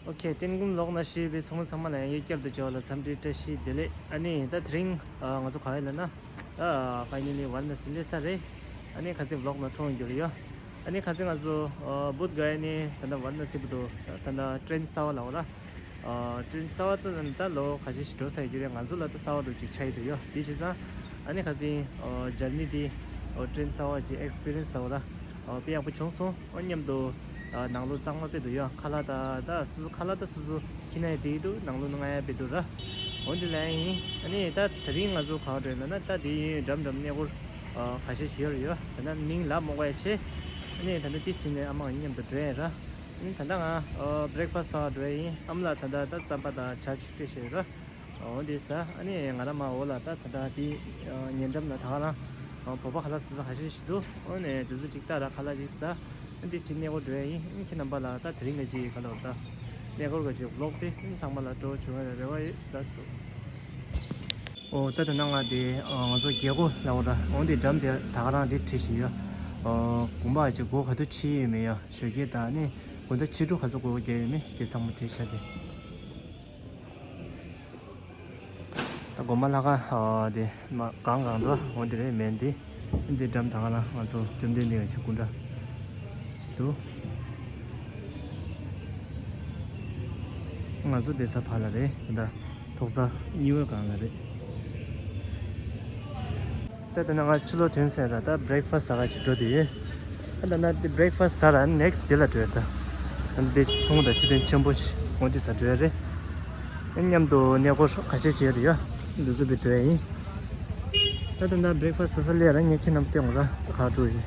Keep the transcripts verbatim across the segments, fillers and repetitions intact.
ཨོ་ཁེ། རྟེན་སྒོམ་ལོག་ན་ཤེས་པའི་ཚོགས་མི་ཚང་མ་ལ་ཡང་ཡོད་སྐྱབས་དུ་འཇོག་ལ་འཚམས་འདྲི་བཀྲ་ཤིས་བདེ་ལེགས། ཨ་ནི་ད་དེ་རིང་ང་ཚོ་ག་ཡོད་ལ་ན། ད་ཕའི་ནལ་ལི་ཝཱ་ར་ཎ་སི་སླེབས་ས་རེད། ཨ་ནི་ཁ་སང་ཝི་ལོག་ནང་མཐོང་ཡོད་རེད་ཡ། ཨ་ནི་ཁ་སང་ང་ཚོ་བུདྷ་ག་ཡ་ནས་ད་ལྟ་ཝཱ་ར་ཎ་སི་བར་དུ་ད་ལྟ་ཊེན་གསར་པ་ལ་འོ་ར། ཊེན་གསར་པ་ད་ད་ལོ་ཁ་ཤས་ཤིག་འགྲོ་ཚར་ཡོད་རེད། ང་ཚོ་ལ་ད་གསར་པ་འདྲ་ཅིག་ཆགས་ཡོད་འདུག་ཡ། དེ་བྱས་ཙང་ཨ་ནི་ཁ་སང་ཇར་ནི་དེ་ཊེན་གསར་པ་ཅིག་ཨེག་སི་པི་རི་ཡན་སི་ལ་འོ་ར། དཔེ་ཡག་པོ་བྱུང་སོང་། ཨོ་མཉམ་དུ་ཨ་ནང་ལོགས་གཙང་མ་དཔེ་འདུག་ཡ། ཁ་ལག་ད་ད་སོ་སོ་ཁ་ལག་ད་སོ་སོ་ཁྱེར་ན་ཡང་འགྲིག་འདུག། ནང་ལོགས་ནང་ང་ཡ་དཔེ་འདུག་ར། འོ་འདི་ལ་ཡིན། ཨ་ནི་ད་དེ་རིང་ང་ཚོ་ག་པར་འགྲོ་ཡིན་ལབ་ན། ད་དེ་ཡིན་འགྲམ་འགྲམ་གནས་སྐོར་ཨ་ཁ་ཤས་ཤིག་ཡོད་རེད་ཡ། ད་ལྟ་མིང་ལབ་མ་དགོས་ཡ་ཆེ། ཨ་ནི་ད་ལྟ་ཏིས་ཕྱིན་ནས་ཨ་མ་ཡིན་མཉམ་དུ་འགྲོ་ཡ་ར། ཨ་ནི་ད་ལྟ་ང་ཨ་བྷི་རེག་ཕ་སི་ཟ་བར་འགྲོ་ཡ་ཡིན། ཨ་མ་ལགས་ད་ལྟ་ད་རྩམ་པ་དང་ཇ་ཅིག་སྤྲད་བཞག་ཡོད་ར། འོ་འདི་ཟ། ཨ་ནི་ང་རང་མར་འོག་ལ་ད་ད་ལྟ་དེ་ཨ་ཉེ་འགྲམ་ལ་ད་ག་རང་ཨ་བོད་པ་ཁ་ལག་ཟ་ས་ཁ་ཤས་ཤིག་འདུག། འོ་ནས་དུས་ཚོད་ཅིག་ལྟ་ར། ཁ་ལག་ཅིག་ཟ། ཨ་འདི་ཕྱིན་གནས་སྐོར་འགྲོ་ཡ་ཡིན། ཨ་ཁྱེད་རྣམ་པ་ལ་ད་དེ་རིང་གི་ཅིག་ག་ལབ་ད་གནས་སྐོར་གི་ཅིག་ཝི་ལོག་དེ་ཨ་ཚང་མ་ལ་སྤྲོ་བོ་བྱུང་བའི་རེ་བ་ཡོད། ལགས་སོ། འོ་ད་ད་ནང་ང་དེ་ཨ་ང་ཚོ་རྒྱལ་སྒོ་ལབ་འོ་ད། འོ་འདི་འགྲམ་དེ་ད་ག་རང་དེ་བྲིས་བཞག་ཡོད། ཨ་དགོན་པ་ཅིག་སྒོ་ག་དུས་ཕྱེ་ཡོད་མེད་ཡ། ཞོགས་ཀས་དང་ཨ་ནི་དགོང་དག་ཕྱི་དྲོ་ག་ཚོད་སྒོ་རྒྱག་ཡོད་མེད་དེ་ཚང་མ་བྲིས་བཞག་དེ། ད་དགོན་པ་ལྷ་ཁང་ཨ་དེ་མ་གང་གང་འདུག། འོ་དེ་རེད། མེད་འདི་འདི་འགྲམ་ད་ག་ལ་ང་ཚོ་བཅོམ་ལྡན་འདས་ཀྱི་སྐུ་འདྲ་ཞིག་འདུག། ང་ཚོ་བསྡད་ས་ཕར་ལ་རེད། ད་ཐོག་ས་གཉིས་པ་སྒང་ལ་རེད། ད་ད་ནང་ང་ཕྱི་ལོགས་ཐོན་ཚར་ར། ད་བྷི་རེག་ཕ་སི་ཟ་ག་ཅིག་འགྲོ་དུས་ཡོད། ད་ད་ན་དེ་བྷི་རེག་ཕ་སི་ཟ་ར་ནེག་སི་དེ་ལ་འགྲོ་ཡ། ད་ད་འདི་ཐུང་དང་ཆུ་ཚོད་ཆེན་པོ་ཅིག་འོ་འདི་ཟ་འགྲོ་ཡ་རེད། མཉམ་དུ་གནས་སྐོར་ཁ་ཤས་ཅིག་ཡོད་རེད་ཡ། འདི་ཚོ་བི་འགྲོ་ཡ་ཡིན། ད་ད་ད་བྷི་རེག་ཕ་སི་ཟ་ས་སླེབས་ར། ངས་ཁྱེད་རྣམས་སྟོན་དགོས་ར། ཁ་དྲོ་ཡིན།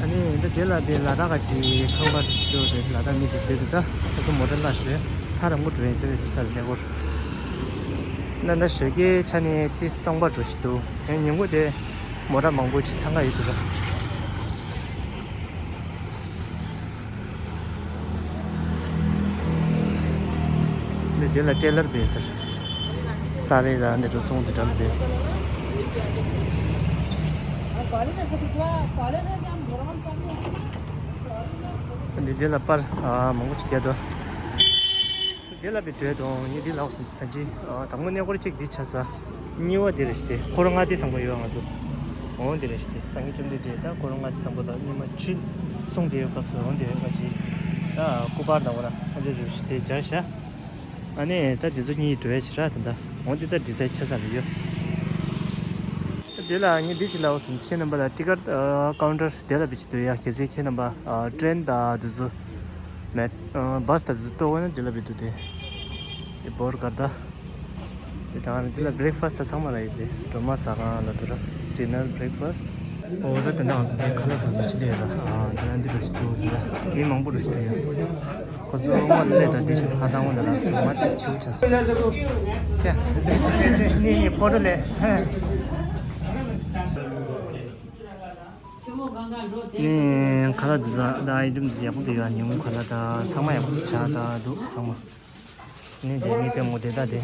ཨ་ནི་ད་དེ་ལ་དེ་ལ་དྭགས་ཀྱི་ཁང་པ་ཅིག་ཡོད་རེད། ལ་དྭགས་མི་དེ་བསྡད་འདུག། ད་ཁོ་ཚོ་མོ་ཊ་གླ་ཞིག་རེད། ཐག་རིང་པོ་འགྲོ་ཡིན་ཟེར་བའི་དུས་ཚོད་ལ་གནས་སྐོར། ད་ད་ཞོགས་ཀའི་ཆ་ནས་ཏིས་སྟོང་པ་འགྲོ་ཞིག་འདུག། ཡང་ཉིན་གུང་དེ་མོ་ཊ་མང་པོ་ཅིག་འཚང་ཁ་ཡོད་འདུག་ར། འདི་འདི་ལ་ཊེ་ལར་བེ་ཟེར། ས་རེ་ཟ་འདི་འགྲོ་ཚོང་འདི་འགྲམ་དེ། འདི་འདི་ལ་པར་ཨ་མང་པོ་ཅིག་བརྒྱབ་འདུག། འདི་ལ་བི་འགྲོ་དང་ཡིན། འདི་ལ་འོ་སོང་ཙང་ཅི། ཨ་དང་པོ་གནས་སྐོར་གཅིག་འདི་ཆགས་ས། གཉིས་པ་འདི་རེད་ཤག་སྟེ། ཁོ་རང་ལྔ་སྡེ་བཟང་པོ་ཡོད་ང་ཚོ། འོ་འདི་རེད་ཤག་སྟེ། སངས་རྒྱས་བཅོམ་ལྡན་འདས་ད་ཁོ་རང་ལྔ་སྡེ་བཟང་པོ་དང་སྙེ་མ་ཆུ་སྲུང་དེ་ཡོད་སྐབས་སུ། འོ་འདི་རེད། ང་ཅི་ད་སྐུ་པར་དང་འོ་ར་འོ་འདི་རེད་ཤག་སྟེ་སྦྱར་ཤག། ཨ་ནི་ད་འདི་ཚོ་གཉིས་འགྲོ་ཡ་ཆེ་ར་ད་ད། འོ་འདི་ད་འདི་ཚོ་ཆ་ས་རེད་ཡོད། ད་དེ་ལ་ངས་འདི་ཅིག་ལབ་སོང་ཁྱེད་རྣམ་པ་ལ། ཊི་ཀཊ་ཨ་ཀའུན་ཊར་དེ་ལ་བི་ཅིག་འདུག་ཡ། གལ་སྲིད་ཁྱེད་རྣམ་པ་ཨ་ཊེན་དང་འདི་ཚོ་མེ་ཨ་བྷ་སི་དང་འདི་ཚོ་ལྟོ་གོས་ན་དེ་ལ་བི་འདུག་སྟེ། དེ་བོར་གར་ད། དེ་དང་དེ་ལ་བྷི་རེག་ཕ་སི་ད་ཚང་མ་ལ་ཡོད་དེ། སྒྲོལ་མ་ཟ་ཁང་ལ་དུ་ར། ཌི་ནར་བྷི་རེག་ཕ་སི། འོ་ད་དེ་འདྲ་ང་ཚོ་དེ་ཁ་ལག་ཟ་ས་ཅི་ལས་ར། ཨ་དེ་ལ་འདི་རུ་ཞིག་འདུག་ཟེར་ར། མི་མང་པོ་རུ་ཞིག་འདུག་ཡ། ཁོ་ཚོ་དངོས་ལས་དང་དེ་ཤི་ཁ་དང་འོ་ན་ར་སུ་མ་དེ་ཆུ་ཆ་སོ། ཁྱེད་ནི་ནི་ཕོ་ཊོ་ལས། ནི་ཁ་ལག་འདི་ཟ་ད་ཨའི་ཊེམ་འདི་ཡག་པོ་འདུག་ཡ། ཉིན་མོ་ཁ་ལག་ད་ཚང་མ་ཡག་པོ་ཆགས་ད་འདུག་ཚང་མ། ནི་དེ་ནི་དེ་མོ་དེ་ད་དེ།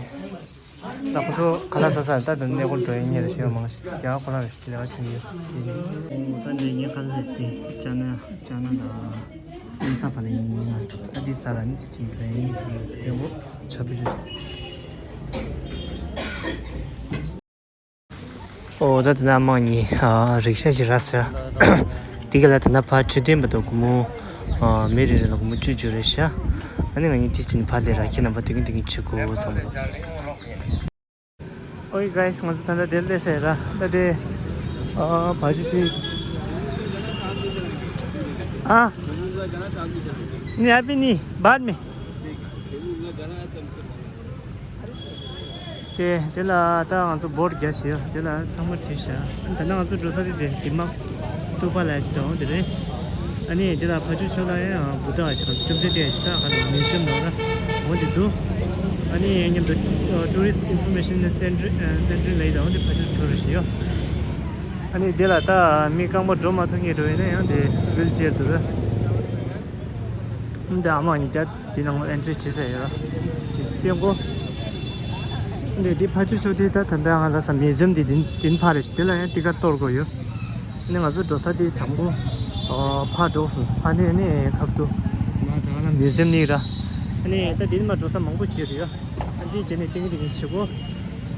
ད་ཁོ་ཚོ་ཁ་ལག་ཟ་ས་ད་དུ་གནས་སྐོར་འགྲོ་ཡ་ཉེ་རུ་ཤེས་མང་ཞིག་རྒྱ་ཁོ་རང་རུ་ཞིག་དེ་ལ་ཆུང་ཡོད། ད་འདི་ངའི་ཁ་ལག་ཟ་དེ་ཅ་ན་ཅ་ན་ད་ཨིན་ས་ཕ་ལ་ཡིན་ན་ད་འདི་ས་ལ་ནི་དེ་ཅིག་འགྲོ་ཡ་ཉེ་ཆུང་ཡོད། དེ་མོ་ཆ་བི་རུ་ཞིག། ཨོ་ད་དེ་ན་དམངས་གཉིས་ཨ་རིག་ཤ་ཞིག་རག་ཟེར། དེ་ག་ལ་དེ་ན་ཕར་ཆུ་ཐོན་པ་དང་སྒོར་མོ་ཨ་མི་རེ་རེ་ལ་སྒོར་མོ་བཅུ་བཅུ་རེད་ཤག། ཨ་ནི་ང་གཉིས་དེ་ཕྱིན་ཕར་སླེབས་ར། ཁྱེད་རྣམ་པ་དུས་རྒྱུན་དུས་རྒྱུན་བྱེད་དགོས་ཚང་མ། ཨོའི་གྷའི་སི། ང་ཚོ་ད་ལྟ་དེར་སླེབས་ཚར་ར། ད་དེ་ཨ་བ་ཇུ་ཅི། ཨ་ནི་ཨ་པི་ནི་བཱད་མེ། དེ་དེ་ལ་ད་ང་ཚོ་བོར་རྒྱག་བཞག་ཡོད། དེ་ལ་ཚང་མ་བྲིས་བཞག། ད་ནང་ང་ཚོ་འགྲོ་ས་དེ་དེ་དེ་མ་ཏུ་པ་ལ་ཞིག་དང་དེ་རེད། ཨ་ནི་དེ་ལ་ཕ་ཆུ་ཆོ་ལ་ཡང་བུ་ད་ཞིག་དང་བཅོམ་ལྡན་འདས་ཞིག་ད་ག་ལ་མིའུ་ཛི་ཡམ་ནང་ལ་འོ་དེ་འདུག། ཨ་ནི་ཡང་མཉམ་དུ་ཊུ་རི་སི་ཊི་ཨིན་ཕོར་མེ་ཤན་སེན་ཊར་སེན་ཊར་ལ་ཡིན་དང་འོ་དེ་ཕ་ཆུ་ཆོ་རེ་ཞིག་ཡོད། ཨ་ནི་དེ་ལ་ད་མི་རྐང་པ་འགྲོ་མ་ཐུབ་མཁན་འགྲོ་ཡིན་ན་ཡང་དེ་ཝིལ་ཅེར་འདུག་ར། འདི་ཨ་མ་གཉིས་ཀ་དེ་ནང་ལ་ཨེན་ཊི་རི་བྱེད་ས་ཡོད་ར། སྟོན་གོ། འདི་འདི་ཕ་ཆུ་ཤོག་དེ་ད་ད་ལྟ་ང་ལ་ས་མིའུ་ཛི་ཡམ་དེ་དེ་དེ་ཕ་རེད་ཤག། དེ་ལ་ཡང་ཊི་ཀཊ་གཏོར་དགོས་ཡོད། ནི་ང་ཚོ་འགྲོ་ས་དེ་དང་པོ་ཨ་ཕ་འགྲོ་སོང་ས། ཕ་ནས་ནི་ཁབ་ཏུ་ང་ད་ང་ལ་མིའུ་ཛི་ཡམ་ནི་ར། ཨ་ནི་ད་འདི་ནས་མར་འགྲོ་ས་མང་པོ་ཅིག་རེད་ཡ། ཨ་འདི་བྱས་ནས་ཏིང་ཏིང་བྱེད་དགོས།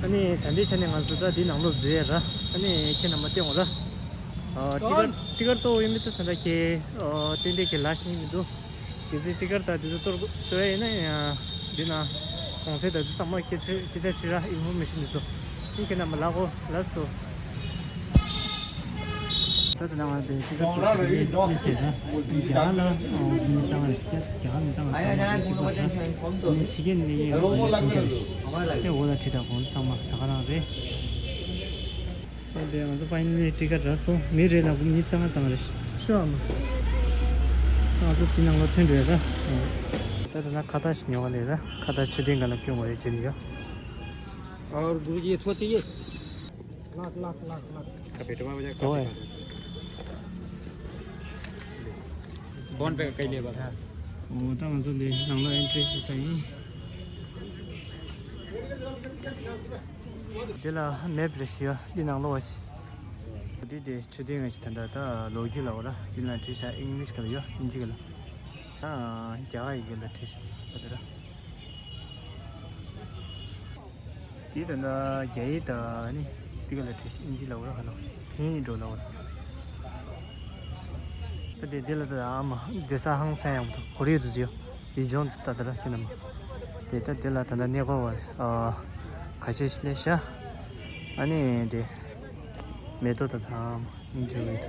ཨ་ནི་ད་ལྟའི་ཆ་ནས་ང་ཚོ་ད་འདི་ནང་ལོགས་འཛུལ་ཡ་ར། ཨ་ནི་ཁྱེད་རྣམ་པ་བསྟན་འོང་ར། ཨ་ཊི་ཀཊ་ཊི་ཀཊ་གཏོར་ཡོད་མེད་ད་ད་ལྟ་ཁྱེད་ཨ་ཏན་ཏན་ཁྱེད་ལ་ཤེས་མི་འདུག་གལ་སྲིད་ཊི་ཀཊ་དང་འདི་ཚོ་གཏོར་གཏོར་ཡ་ཡིན་ན་ཡང་འདི་ན་གོང་ཚད་དང་འདི་ཚང་མ་སྐད་ཆ་སྐད་ཆ་དྲིས་ར། ཨིན་ཕོར་མེ་ཤན་འདི་ཚོ་ཨིན། ཁྱེད་རྣམ་པ་ལ་གོ་ལ་སོ། ད་ད་ང་དེ་ཅི་ག་ཏུ་ཡི་ཟེར་ན་རྒྱ་ལ་ཨོ་མི་ཙང་རྒྱ་ལ་མི་ཙང་ཨ་ཡ་ཡ་ཡ་ཅི་ག་ད་ནི་ཕྱི་རྒྱལ་ནས་ཡིན་ར་ཨོ་ཤིང་ཁ་རེད། ཨེ་འོ་ད་ཁྲི་ད་གོང་ཚང་མ་ད་ག་རང་རེད། ཨོ་དེ་ང་ཚོ་ཕ་ཡིན་ནི་ཊི་ཀཊ་རག་སོང་། མི་རེ་ལ་མི་ཙང་ཙང་རེད་ཤོ་ཨ་མ། ང་ཚོ་དེ་ནང་ལ་ཐོན་འགྲོ་ཡ་ད། ད་ད་ན་ཁ་ཏ་ཞིག་ཉོ་ག་ལས་ད་ཁ་ཏ་མཆོད་རྟེན་ག་ལ་སྐྱོན་དགོས་རེད་ཅེས་ཡོད། और गुरु जी इसको चाहिए। लाख लाख लाख लाख। बेटवा वजह तो है। फोन पे कई लेबा। वो तो हम सुन दे नंगलो एंट्री से सही। དེ་ལ་མེབ་རེ་ཞུ་འདི་ནང་ལོགས་ཅི། འདི་དེ་ཆུ་ལྡིང་ངེས་ད་ད་ད་ལོ་རྒྱུས་ལ་འོ་ར་འདི་ན་བྲིས་ཤག་ཨིང་ལིཤ་ག་ལ་ཡོད་ཨིན་ཇི་ག་ལ། ད་རྒྱ་གར་ཡི་གེ་ལ་བྲིས་ཤག་ད་དེ་ར། དེ་ད་ལྟ་རྒྱ་ཡིག་དང་ནི་དེ་ག་ལ་བྲིས་ཤག་ཨིན་ཇི་ལ་འོ་ར་ཧ་ལོ། ཕིན་ཡིག་འགྲོ་ལ་འོ་ར། ད་དེ་དེ་ལ་ད་ཨ་མ་དེ་ས་ཧང་སང་ཡང་མི་འདུག་གོ་རེ་དུ་ཟིའོ། དེ་ལྗོངས་དུ་ད་ད་ར་ཁྱེད་རྣམས། དེ་ད་དེ་ལ་ད་ལྟ་གནས་སྐོར་བ་ཨ་ཁ་ཤས་ཤིག་སླེབས་ཤག་ཨ་ནི་དེ་མེ་ཏོག་ད་ད་ཨ་མ་འཇུ་བའི་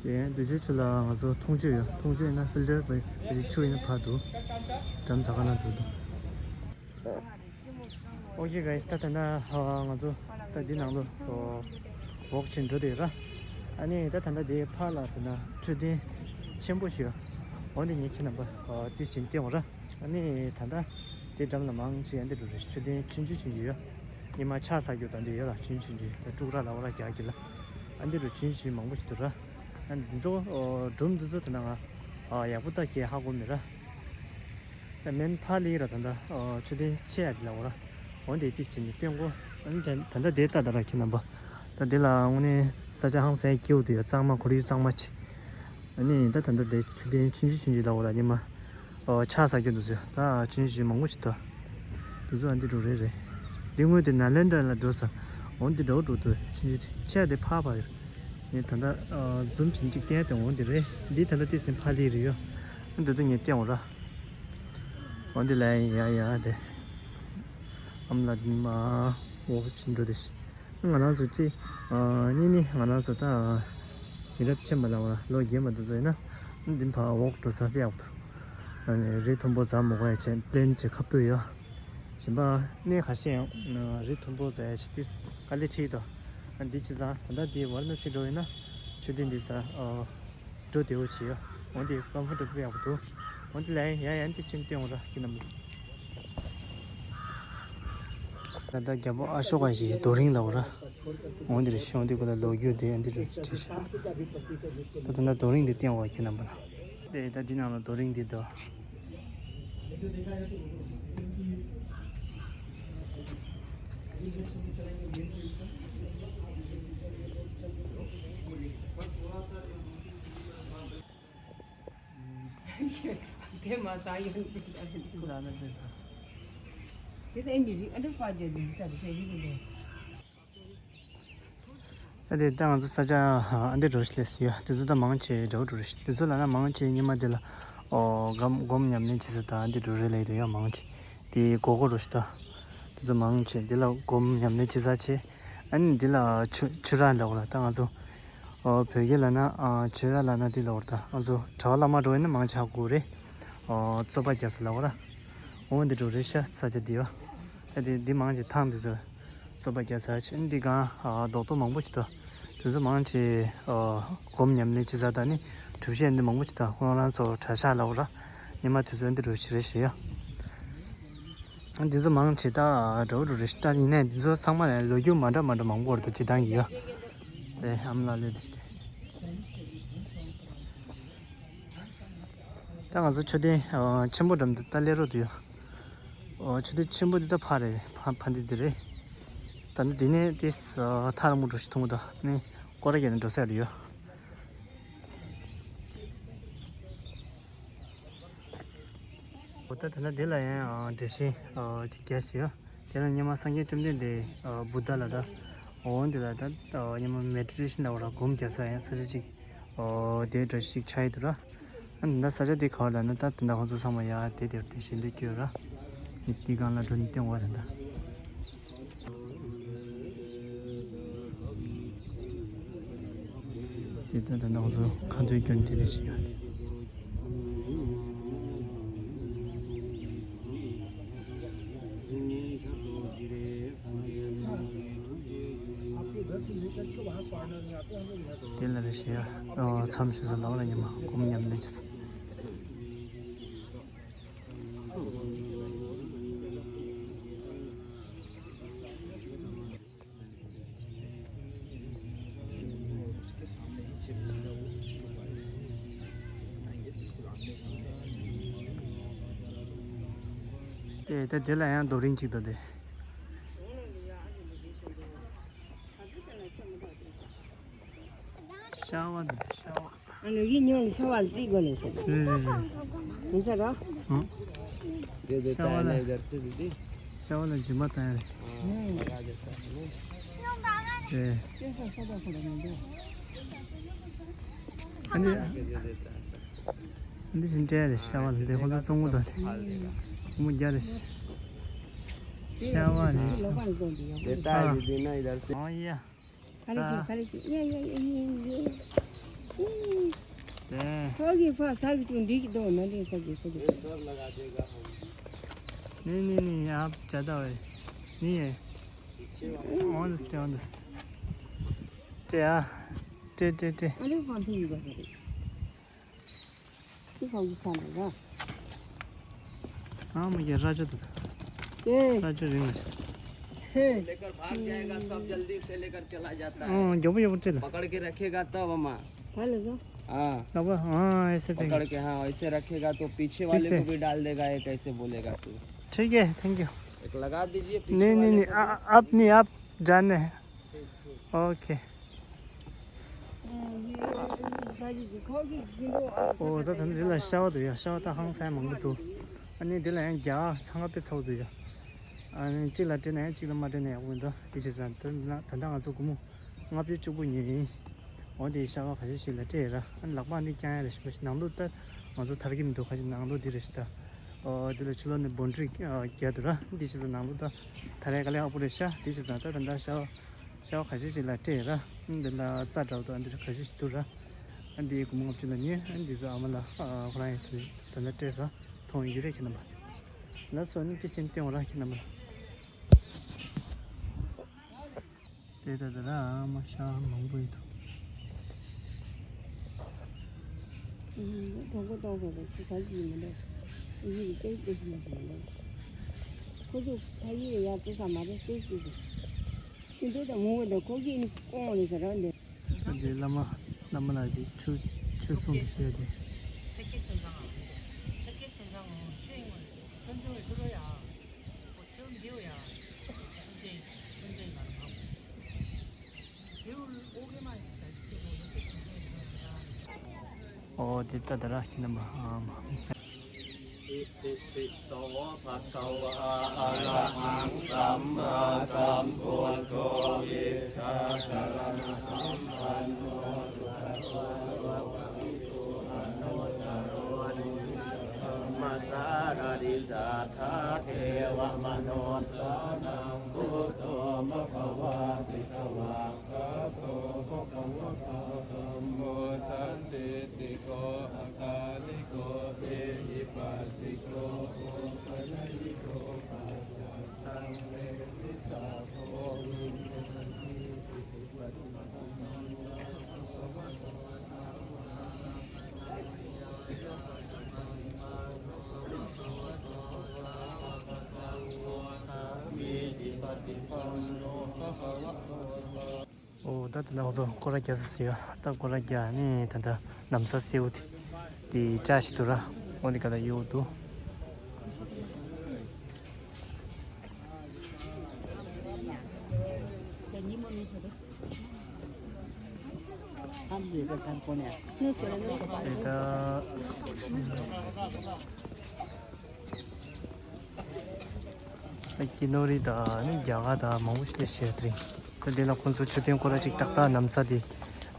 དུ། དེ་དུས་ཆུ་ཆུ་ལ་ང་ཚོ་འཐུང་ཆུ་ཡོད། འཐུང་ཆུ་ཡིན་ན་ཕིལ་ཏར་བེ་བེ་ཆུ་ཡིན་ན་ཕར་འདུག་འགྲམ་ད་ག་ན་འདུག་འདུག་ཨོ་ཁེ་གྷའི་སི། ད་ད་ན་ང་ཚོ་ད་འདི་ནང་ལོ་ཝོག་ཆེན་འགྲོ་དེ་ར། ཨ་ནི་ད་ད་ད་དེ་ཕར་ལ་ད་ན་མཆོད་རྟེན་ཆེན་པོ་ཞིག་ཡོད། འོ་འདི་ངས་ཁྱེད་རྣམ་པ་ཏིས་ཆེན་བསྟན་འོང་ར། ཨ་ནི་ད་ད་དེ་འགྲམ་ལ་མང་ཆེ་ཡ་འདི་འགྲོ་རེ་མཆོད་རྟེན་ཆུང་ཆུང་ཆུང་ཆུང་ཡོད། ཉི་མ་ཆ་ས་རྒྱུ་ད་འདི་ཡོད་ལ་ཆུང་ཆུང་ཆུང་ད་ཀྲུག་ར་ལ་བ་ལ་རྒྱག་གི་ལ། ཨ་འདི་འགྲོ་ཆུང་ཆུང་མང་པོ་ཞིག་འདུག་ར། ཨ་འདི་ཚོ་སྒྲུང་འདི་ཚོ་ད་ན་ང་ཡག་པོ་ད་ཁྱེད་ཧ་གོ་མེད་ར། ད་མེན་ཕ་ལི་ར་ད་ད་ཆུ་ལྡིང་ཆེ་ཡ་དེ་ལ་འོ་ར། འོན་ཏེ་ཏིས་ཆེ་ནི་སྟོན་གོ་ཨ་ནི་ད་ད་དེ་ལྟ་ད་ར་ཁྱེད་རྣམ་པ། ད་དེ་ལ་དངོས་གནས་ས་ཆ་ཧང་སང་སྐྱིད་པོ་དུ་ཡ་གཙང་མ་ཁོར་ཡུག་གཙང་མ་ཆེ། ཨ་ནི་ད་ད་ད་དེ་ཆུ་ལྡིང་ཆུང་ཆུང་ཆུང་ཆུང་ལ་འོ་ར་ཉི་མ། ཨོ་ཆ་ས་སྐྱིད་འདུག་ཟེར་ད་ཆུང་ཆུང་ཆུང་མང་པོ་ཞིག་ད། དུ་ཚོ་ཨ་འདི་རུ་རེད་རེད། འདི་དངོས་དེ་ནཱ་ལེནྡྲ་ལ་འགྲོ་ས། འོ་འདི་འགྲོ་འགྲོ་དུ་ཆུང་ཆུང་ཆེ་དེ་ཕ་ཕ་རེད། ངས་ད་ལྟ་ཛུམ་བྱིན་གཅིག་བསྟན་ཏེ་འོ་འདི་རེད། འདི་ད་ལྟ་ཏི་སེམས་ཕ་ལི་རེད་ཡོ། འདི་ཚོ་ངས་བསྟན་འོ་ར། འོ་འདི་ལ་ཡ་ཡ་དེ། ཨམ་ལ་འདི་མ་འོ་ཕྱིན་འགྲོ་དེ་ཤི། ང་རང་ཚོ་ཅི། གཉིས་ནི་ང་རང་ཚོ་ད། མི་རབས་ཆེན་པ་ལ་བ་ལོ་རྒན་པ་འདི་ཚོ་ཡིན་ན། འདི་ཕ་འོག་འགྲོ་ས་དཔེ་ཡག་པོ་འདུག་རི་མཐོན་པོ་འཛེག་མི་དགོས་ཡ་བྱས་པླེན་བྱས་ཁ་ཐུག་ཡོད། གཞན་པ་གནས་ཁ་ཤས་ཡང་རི་མཐོན་པོ་འཛེག་ཡ་བྱས་ཏིས་དཀའ་ལས་ཁྲིད་དོ། འདི་ཅི་ཚང་ད་ལྟ་འདི་ཝཱ་ར་ཎ་སི་འགྲོ་ཡིན་ན་ཆུ་ལྡིང་འདི་ས་འགྲོ་བདེ་བོ་བྱེད་ཡོད། འོན་ཏེ་ཀམ་ཕོར་ཊ་བྷལ་ཡག་པོ་འདུག་འོན་ཏེ་ལ་ཡ་ཡ་ཡང་ཏིས་ཅིན་བསྟན་འོང་ར་ཁྱེད་རྣམས། ད་ལྟ་རྒྱལ་པོ་ཨ་ཤོ་ཀ་ཞིག་རྡོ་རིང་ལ་འོ་ར། འོང་འདིར་ཤོང་འདི་གོ་ལ་ལོ་རྒྱུས་དེ་འདི་རུ་བྲིས་ཤག་ད་ལྟ་ན་རྡོ་རིང་འདི་བསྟན་འོ་ཁྱེད་རྣམ་པ་ལ། དེ་ད་འདི་ནང་ལ་རྡོ་རིང་འདི་འདུག་དེ་མ་ཟ་ཡོད་ཟ་ན་ཟེར་ཟ། དེ་ད་ཨེ་འདི་རི་ཨ་འདི་ཕ་ཇོ་འདི་ས་དེ་ཕ་རི་གི་འདི། ད་དེ་ད་ང་ཚོ་ས་ཆ་ཨ་འདི་རོ་ཤི་ལེ་སི་ཡོད། དེ་ཚོ་ད་མང་ཆེ་འདྲ་བོ་འགྲོ་རེ་ཤི། དེ་ཚོ་ལ་ན་མང་ཆེ་ཉི་མ་དེ་ལ་ཨོ་སྒོམ་སྒོམ་ཉམས་ལེན་བྱེད་ས་ད་འདི་འགྲོ་རེ་ལེ་དེ་ཡོད་མང་ཆེ། དེ་གོ་གོ་རོ་ཤི་ད། དེ་ཚོ་མང་ཆེ་དེ་ལ་སྒོམ་ཉམས་ལེན་བྱེད་ས་ཆེ། ཨ་ནི་འདི་ལ་ཆུ་ཆུ་ར་འདྲ་བོ་ལ་ད་ང་ཚོ་ཨོ་བོད་སྐད་ལ་ན་ཨ་ཆུ་ར་ལ་ན་འདི་ལ་བོར་ད་ང་ཚོ་གྲྭ་པ་བླ་མ་འགྲོ་ཡིན་ན་མང་ཆེ་ཧ་གོ་རེད། ཨོ་རྩོད་པ་རྒྱག་ས་ལ་བོར་ར། འོ་འདི་འགྲོ་རེ་ཤ་ས་ཆ་འདི་ཡོད། ཨ་འདི་འདི་མང་ཆེ་ཐང་འདི་ཚོ། རྩོད་པ་རྒྱག་ས་ཆེ་འདི་གང་ཨ་རྡོག་རྡོག་མང་པོ་ཞིག་འདུག་དེ་ཚོ་མང་ཆེ་ཨ་སྒོམ་ཉམས་ལེན་བྱེད་ས་དང་ནི་གྲུ་བཞི་འདི་མང་པོ་ཞིག་འདུག་ཁོང་རང་ཚོ་གྲྭ་ཤག་ལབ་ར། ཉི་མ་དུས་ཚོད་འདི་རུ་ཞིག་རེ་ཞིག་ཡོད། འདི་ཚོ་མང་ཆེ་ད་འདྲ་བོ་འདྲ་བོ་རེ་ཞིག་ད་ཡིན་ནའི་འདི་ཚོ་ཚང་མ་ལ་ལོ་རྒྱུས་མ་འདྲ་མ་འདྲ་མང་པོ་རེ་ད་ཅི་ད་ཡོད། དེ་ཨམ་ལ་ལོས་འདི་ཞིག་དེ། ད་ང་ཚོ་མཆོད་རྟེན་ཨ་ཆེན་པོ་འགྲམ་དུ་ད་སླེབས་རོགས་དུ་ཡོད། ཨོ་མཆོད་རྟེན་ཆེན་པོ་འདི་ད་ཕ་རེད། ཕ་ཕ་འདི་འདི་རེད། ད་ནི་འདི་ནས་དེ་ཨ་ཐག་རིང་པོ་འགྲོ་ཞིག་མཐོང་གི་འདུག་ནི་སྐོར་ར་རྒྱག་ནས་འགྲོ་ས་རེད་ཡོད། ད་ད་ལྟ་འདི་ལ་ཡང་འགྲེལ་བཤད་ཅིག་རྒྱག་བྱས་ཡོད། དེ་ལ་སྔོན་མ་སངས་རྒྱས་བཅོམ་ལྡན་འདས་བུདྡྷ་ལ་ད་འོ་འདི་ལ་ད་སྔོན་མ་མེ་ཌི་ཊེ་ཤན་ལ་འོ་ར་སྒོམ་རྒྱག་ས་ཡང་ས་ཆ་ཅིག་འོ་དེ་འདྲ་ཞིག་ཆགས་ཡོད་འདུག་ར། ཨ་ནི་ད་ས་ཆ་དེ་ག་བ་ལ་ན་ད་དེ་འདྲ་ཁོང་ཚོ་ཚང་མ་ཡ་དེ་དེར་དེ་ཞལ་འདེབས་སྐྱོད་ར། ནི་དེ་སྒང་ལ་འགྲོ་ནི་སྟེང་བ་དེ་འདྲ། དེ་ད་ད་ནང་ཚོ་ཁ་འདོན་སྐྱོན་དེ་རེ་ཞིག་ཡོད། དེ་ལ་རེ་ཞིག་ཡོད། མཚམས་ཞུ་ས་ལ་བ་ལ་ཉི་མ་སྒོམ་ཉམས་ལེན་བྱེད་ས། उसके सामने ही शिव जी का वो स्तूप है। शिव बताएंगे, बिल्कुल आमने सामने। ཨེ་ད་དེ་ལ་ཡང་རྡོ་རིང་གཅིག་འདུག་སྟེ། ཤ་བ་འདུག་ཤ་བ། ཨ་ནི་ཡིད་ཉོན་ཤ་བ་ལ་བྲིས་དགོས་ནས་ཟེར། རེད་རེད་རེད། མི་ཟེར་རོ། ཨང་། दे देता है ना इधर से दीदी। ཤ་བ་ལ་སྦྱིན་པ་བཏང་ཡ་རེད། हम्म। लगा देता है ना। ཨེ། ཨ་ནི། दे देता है सब। འདི་བཞིན་སྤྲད་རེད་ཤ་བ་ལ་འདི་ཁོང་ཚོ་བཙོང་གི་འདུག་སྟེ། ཁོང་མོ་རྒྱ་རེད། ཤ་བ་རེད། देता है दीदी ना इधर से। ཨང་ཡ། ཁ་རེ་ཅིག་ཁ་རེ་ཅིག་ཡ་ཡ་ཡ་ཡ་ཡ། ཁོ་གི་ཕ་ས་གི་ཅུང་འདི་གི་དོ་ན་འདི་ས་གི་ས་གི། नहीं नहीं नहीं आप ज़्यादा है। नहीं है। On stay on this. टे आ। टे टे टे। अरे कौन थी ये बस। हाँ मुझे राजू तो था। ए। राजू रिंग। ए। लेकर भाग जाएगा, सब जल्दी से लेकर चला जाता है। हाँ, जब जब चला। पकड़ के रखेगा तब अम्मा। हाँ। तब हाँ, ऐसे फेंक। पकड़ के, हाँ, ऐसे रखेगा तो पीछे वाले को भी डाल देगा, एक ऐसे बोलेगा तू। ठीक है, थैंक यू। एक लगा दीजिए पीछे वाले को भी। नहीं नहीं नहीं, आप नहीं, आप जाने हैं। ओके। ཨོ་ད་ད་འདི་ལ་ཤ་བ་འདུག་ཡ། ཤ་བ་ད་ཧང་སང་མང་པོ་འདུག་ཨ་ནི་འདི་ལ་ཡང་རྒྱ་ཚང་ཁ་དཔེ་ཚ་བོ་འདུག་ཡ། ཨ་ནི་གཅིག་ལ་སྤྲད་ན་ཡང་གཅིག་ལ་མ་སྤྲད་ན་ཡག་པོ་མི་འདུག་དེ་བྱས་ཙང་ད་ད་ལྟ་ང་ཚོ་སྒོར་མོ་ལྔ་བཅུ་གཅིག་པོ་ཉོས་ཡིན། འོ་དེ་ཤ་བ་ཁ་ཤས་ཤིག་ལ་སྤྲད་ཡ་ར། ཨ་ནི་ལག་པ་འདི་བརྐྱང་ཡ་ར་ཞིག་མ་ཞིག་ནང་ལོགས་ད་ང་ཚོ་ཐར་གྱི་མི་འདུག་ཁ་ཤས་ནང་ལོགས་འདི་ར་ཞིག་ད། ཨོ་འདི་ལ་ཕྱི་ལོགས་ནས་སྦོན་ཌི་རི་རྒྱག་འདུག་ར། འདི་བྱས་ཙང་ནང་ལོགས་ད་ཐར་ཡ་དཀའ་ལས་ཁག་པོ་རེད་ཤག་དེ་བྱས་ཙང་ད་ད་ལྟ་ཤ་བ། ཤ་བ་ཁ་ཤས་ཤིག་ལ་སྤྲད་ར། འདི་ལ་རྩྭ་འདྲ་བོ་དང་འདི་ཁ་ཤས་ཤིག་འདུག་ར། འདི་སྒོར་མོ་ལྔ་བཅུ་ལ་ཉོས། འདི་ཚོ་ཨ་མ་ལ་ཁོ་རང་ཡང་ད་ལྟ་སྤྲད་ས་མཐོང་ཡོད་རེད་ཁྱེད་རྣམ་པ། ལགས་སོ་ནི་དེ་བཞིན་བསྟན་འོང་ར་ཁྱེད་རྣམ་པ། དེ་ད་ད་ར་ཨ་མ་ཤ་བ་མང་པོ་ཡོད་འདུག་གྲོགས་པོ་གྲོགས་པོ་དང་ཁྱི་ས་གི་མི་འདུག་ཡིག་ཏེ་ཏེ་ཞིག་མ་ཟེར་མི་འདུག་ཁོ་ཚོ་ཕ་ཡུལ་ཡར་བརྩི་ས་མ་རེད་ཏེ་ཏེ་ཞིག་ཤིང་ཏོག་དང་མོ་བོ་དང་ཁོ་གིས་ནི་ཀོང་རེད་ཟེར་ར་འདི། ཨ་འདི་བླ་མ་བླ་མ་ལགས་ཀྱིས་ཆོས་ཆོས་གསུང་དེ་བཤད་དེ། ཚེ་སྐྱིད་ཚེ་བཟང་ཨ། ཚེ་སྐྱིད་ཚེ་བཟང་ཨ་ཤེས་ཡོང་བ་ཚོན་ཚོན་ཤོ་ལོ་ཡ། ཁོ་ཆེའུ་འདིའུ་ཡ། ཚོན་ཚན་ཚོན་ཚན་ལ་མ། འདིའུ་ཨོ་གེ་མ་ཡ་ད་ཅི་ཁོ་ཡོད་ཚེ་ཚོན་ཚན་ཡ། ཨོ་དེ་ལྟ་དེ་ར་ཁྱེད་རྣམ་པ་ཨ་མ། इति पि सो भगवा अरहं सम्मासम्बुद्धो विद्याचरणसम्पन्नो सुगतो लोकविदो अनुत्तरो धर्मसारथि satthā devamanussānaṃ buddho bhagavāti. Svā kkhāto bhagavatā dhammo sandiṭṭhiko akāliko ehipassiko opanayiko paccattaṃ veditabbo viññūhīti. Supaṭipannā bhagavato sāvakasaṅgho, sāmīcipaṭipanno bhagavato ཨོ་ད་དེ་ལ་ང་ཚོ་སྐོར་ར་རྒྱག་ས་ཟེར་ཡ། ད་སྐོར་ར་རྒྱག་ནས་ད་ལྟ་ལམ་སང་སེའུ་དེ་དེ་ལྕགས་ཤིག་འདུག་ར། འོ་དེ་ག་ལ་གཡུག་འདུག་དེ་ད། ཀི་ནོར་རི་དང་ནི་རྒྱ་གར་དང་མང་པོ་ཞིག་ལས་བཤད་དེ་རིང་། ད་དེ་ལ་ཁོང་ཚོ་མཆོད་རྟེན་སྐོར་ར་ཅིག་ཏག་ཏག་གནམ་ས་དེ་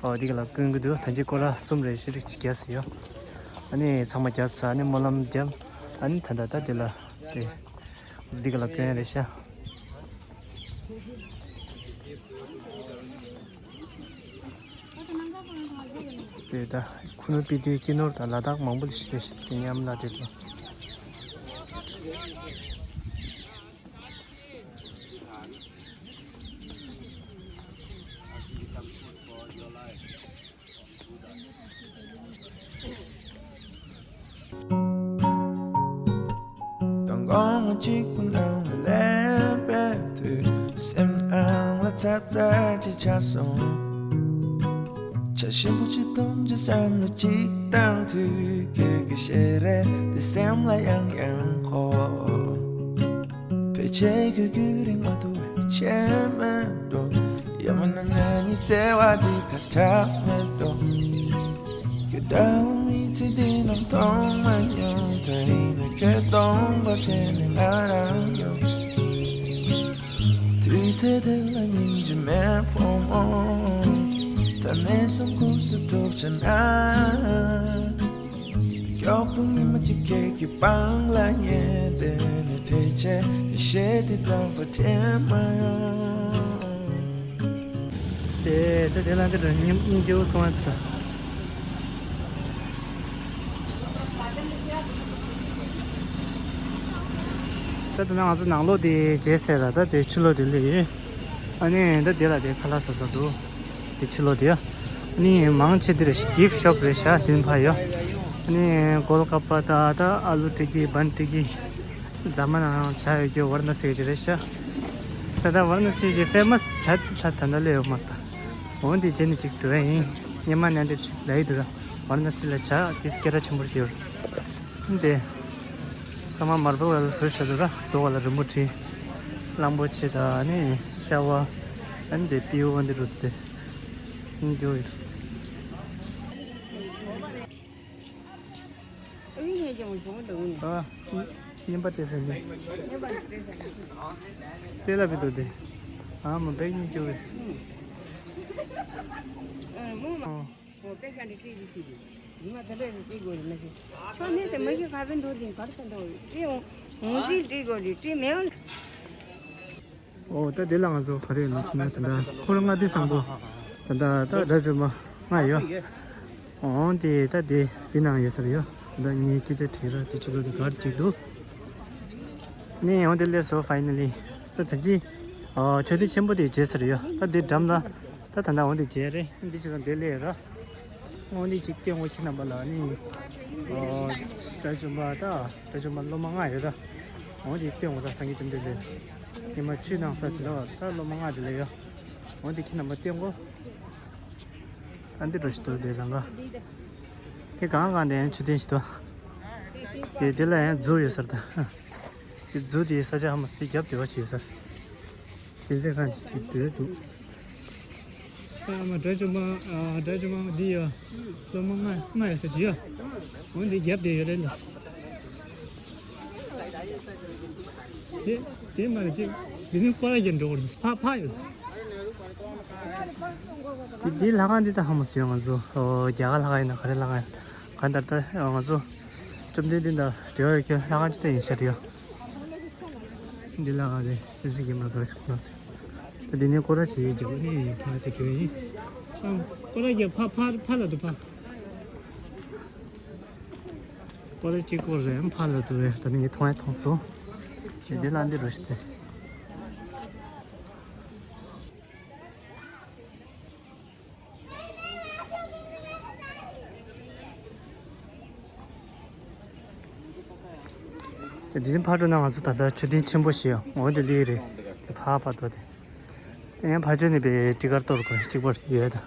ཨོ་དེ་ག་ལ་སྐོན་གི་འདུག་ད་ཅི་སྐོར་ར་གསུམ་རེ་ཤི་རིག་ཅིག་རྒྱག་སི་ཡོད། ཨ་ནི་ཚང་མ་རྒྱག་ས་ཨ་ནི་སྨོན་ལམ་རྒྱབ། ཨ་ནི་ད་ད་ད་དེ་ལ་དེ་དེ་ག་ལ་སྐོན་རེ་ཤ། དེ་ད་ཁུ་ནུ་སྤི་ཏི་ཀི་ནོར་དང་ལ་དྭགས་མང་པོ་ལ་ཤི་རེ་ཤི་དེ་མཉམ་ལ་དེ་དུ། དང་དགོང་མོ་གཅིག་པུ་ནང་ལ་ལེན་པའི་དུས། སེམས་ནང་ལ་ཚབ་ཚབ་ཅིག་ཆགས་སོང་། བྱ་ཞིམ་པོ་ཅིག་འཐུང་ཅིག་བསམ་བློ་ཅིག་བཏང་དུས། ཁྱོད་ཀྱི་ཞལ་རས་དེ་སེམས་ལ་ཡང་ཡང་འཁོར། ཕལ་ཆེར་ཁྱོད་བརྒྱུད་རིང་མ་ཐུབ་པའི་ཆད་མེད་འགྲོ། ཡང་མིན་ན་ང་གཉིས་བརྩེ་བ་འདི་ཁ་གྲག་མེད་འགྲོ། ཁྱོད་འདྲ་བོ་མི་ཚེ་འདི་ནང་མཐོང་མ་མྱོང་། ད་ཡིན་ན་ཁྱོད་སྟོང་པ་དྲན་ནས་ང་རང་ཡོང་། དུས་ཚོད་དེ་ལ་སྙིང་རྗེ་མེད་ཕོ་མོ། ད་ནས་བཟུང་ཁུག་སུ་ཐུག་བྱ་ན། མགྱོགས་པོ་ཉི་མ་གཅིག་ཁྱེད་ཀྱི་པང་ལ་ཉལ་བསྡད་ནས། ཕལ་ཆེར་ངས་བཤད་དེ་རྩོམ་པ་དྲན་མ་ཡོང་། དེ་དེ་དེ་ལ་འདི་རུ་སྙིང་སྙིང་རྗེ་བོ་ཚོང་ཡ་ད། ད་ད་ང་ཚོ་ནང་ལོགས་དེ་རྗེས་ཟེར་ལ་ད་དེ་ཕྱི་ལོགས་དེ་ལས་ཡིན། ཨ་ནི་ད་དེ་ལ་དེ་ཁ་ལག་ཟ་ས་འདུག་དེ་ཕྱི་ལོགས་དེ་ཡ། ཨ་ནི་མང་ཆེ་དེ་རེད། གིཕ་ཤོབ་རེད་ཤག་དེ་ཕ་ཡ། ཨ་ནི་གོལ་ཀ་པ་ད་ད་ཨ་ལུ་ཏི་ཀི་བན་ཏི་ཀི། རྫ་མ་ནང་ཆ་ཡོད་རྒྱུ་ཝར་ན་སི་གི་རེད་ཤག་ད་ད་ཝར་ན་སི་གི་ཕེ་མ་སི་ཆ་དེ་ད་ད་ད་ལས་ཡོད་མ་ད། འོན་ཏེ་རྗེས་ནས་ཅིག་འགྲོ་ཡ་ཡིན། སྙེ་མ་ནན་ཏེ་ཅིག་ལ་ཡི་འདུག་ར། ཝར་ན་སི་ལ་ཆ་དེ་སྐད་གྲགས་ཆེན་པོ་ཞིག་ཡོད་རེད། འདི་ཚང་མ་མར་བལ་ལ་བཟོས་བཞག་འདུག་ར། རྡོ་བ་ལ་རི་མོ་བྲིས། གླང་པོ་ཆེ་དང་ནི་ཤ་བ། ཨ་ནི་དེ་པི་ཡུ་འདི་རུ་དེ་སྙིང་རྗེ་བོ་ཡོད། ཨ། སྙན་པ་སྤྲད་ཟེར་ནི། དེ་ལ་བི་དོ་དེ། ཨ་མ་བེག་སྙིང་རྗེ་བོ་ཡོད། ཨ། ཨོ་ད་དེ་ལ་ང་ཚོ་ག་རེ་ཡིན་ཟེར་ན་ད་ལྟ་ཁོ་རང་ང་དེ་བཟང་པོ་ད་ལྟ་ད་སྒྲ་བཅོས་མ་ལྔ་ཡོད། ཨོ་དེ་ད་དེ་དེ་ནང་ཡོད་ས་རེད་ཡོད། ད་ངའི་སྐད་ཆ་དྲིས་ར་དེ་ཕྱི་ལོགས་དེ་གར་གཅིག་འདུག་ནས་ཨོ་དེ་སླེབས་སོང་ཕ་ཡི་ནལ་ལི། ད་ད་ཅི་ཨོ་མཆོད་རྟེན་ཆེན་པོ་དེ་མཇལ་ས་རེད་ཡོད། ད་དེ་འགྲམ་ལ་ད་ད་ད་ཨོ་དེ་མཇལ་རེད། འདི་ཅི་དང་དེ་སླེབས་ར། འོ་འདི་གཅིག་སྟོན་གོ་ཁྱེད་རྣམ་པ་ལ་ནི། ཨོ། དགྲ་བཅོམ་པ་ད་དགྲ་བཅོམ་པ་སློབ་མ་ལྔ་ཡོད་ད། འོ་འདི་སྟོན་གོ་ད་སངས་རྒྱས་བཅོམ་ལྡན་འདས། ཉི་མ་ཆུ་ནང་ས་དེ་ལ་ད་སློབ་མ་ལྔ་དེ་ལ་ཡོད། འོ་འདི་ཁྱེད་རྣམ་པ་སྟོན་གོ། ཨ་འདི་འགྲོ་ཞིག་ཏུ་དེ་ལ་ལ། དེ་གང་གང་དེ་ཡང་མཆོད་རྟེན་ཞིག་ཏུ། དེ་དེ་ལ་ཡང་རྫུ་ཡོད་ཟེར་ད། དེ་རྫུ་དེ་ས་ཆ་ཧ་མ་སྟེ་རྒྱབ་དེ་བ་ཅིག་ཡོད་ཟེར། སྤྱན་གཟིགས་ཁང་ཅིག་ཅིག་སྡོད་འདུག་ཨ་མ་དགྲ་བཅོམ་པ། ཨ་དགྲ་བཅོམ་པ་འདི་ཡ། སློབ་མ་ལྔ་ལྔ་ཡ་ས་ཅི་ཡ། འོན་ཏེ་རྒྱབ་དེ་ཡོད་རེད་ལ། དེ་དེ་མ་རེད་དེ། འདི་ནི་སྐོར་ར་རྒྱབ་འགྲོ་བར་ཕ་ཕ་ཡོད། དེ་དེའི་ལྷ་ཁང་འདི་ད་ཧ་མ་སོང་ང་ཚོ། ཨོ་རྒྱ་གར་ལྷ་ཁང་ཡིན་ན་ག་རེ་ལྷ་ཁང་ཡིན་ན། གང་ལྟར་ད་ང་ཚོ་བཅོམ་ལྡན་འདས་དང་འབྲེལ་བ་ཡོད་མཁན་ལྷ་ཁང་ཅིག་ད་ཡིན་ཤག་རེད་ཡ། འདི་ལ་ཨ་རེ་སི་སི་གི་མ་ག་ཞིག་ནོ་སི། ད་འདི་ནས་སྐོར་ར་བྱེད་ཡོད་ཀྱི་ཨ་ནི་ཕ་དེ་གྱོད་ཡིན། ཨ་སྐོར་ར་གྱི་ཕ་ཕ་ཕ་ལ་དུ་ཕ། སྐོར་ར་གཅིག་སྐོར་རེད་ཕ་ལ་དུ་རེད། ད་ནི་ངས་མཐོང་ཡ་མཐོང་སོང་། ཞེས་འདི་ལ་འདི་རུ་ཞིག་དེ། དེ་འདི་ཕར་འགྲོ་ན་ང་ཚོ་ད་ལྟ་མཆོད་རྟེན་ཆེན་པོ་ཞིག་འོ་དེ་ལི་རེད། ཕར་ཕར་འགྲོ་དེ། ཡང་ཕར་ཕྱོགས་ནས་པའི་ཊི་ཀར་གཏོར་དགོས་གཅིག་པར་ཡོད་ད།